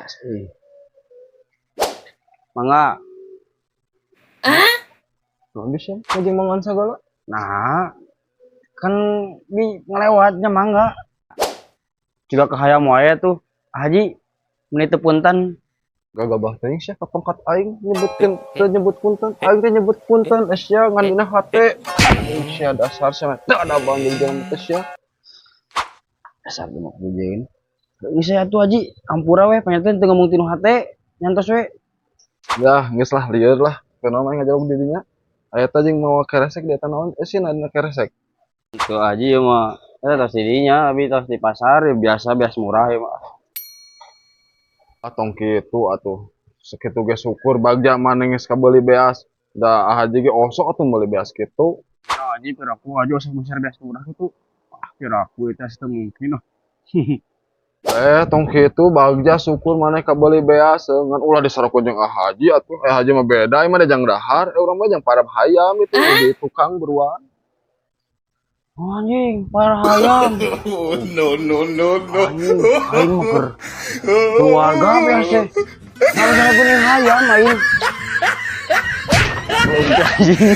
Beas euy. Mangga. Nah, bisa ngajeng mangan segala. Nah, kan di ngelewatnya mangga. Juga kahayam wae tuh. Haji, meni teu punten. Gagabah teuing sia ka pangkat aing nyebutkeun teu nyebut punten. Aing teh nyebut punten eh sia ngan dina hate. Aing sia dasar sia teu ada bang jeung jelema teh sia. Dasar mah bujeun. Geus saya tuh, Haji, ampura we panyanten teu ngomong tinu hate, nyantos we. Ya, geus lah, lieur lah. Kunaon aing ngajawab di dinya? Aya teh jeung mawa keresek di eta naon? Eh, sieun dina keresek. Itu Haji ya mah. Eh, tos di dinya, abi tos di pasar ya, biasa biasa murah ya mah. Atong kitu atuh. Sakitu ge syukur, bagja maneh geus kabeuli beas. Da Haji ge osok atuh meuli beas kitu. Ya Haji, piraku aja usah meser beas murah gitu. Ah, piraku itu teu mungkin oh. Eh, tong kitu, bagja syukur maneh kabeuli beas ngan ulah disarokeun jeung Haji atuh. Eh, Haji mah beda, ieu mah jang dahar, eh urang mah jang parab hayam itu di tukang buruan. Oh, anjing, parab hayam. Oh, no, no, no, no. Anjing, aing mah keur keluarga biasa. Kalau saya punya hayam aing. Anjing.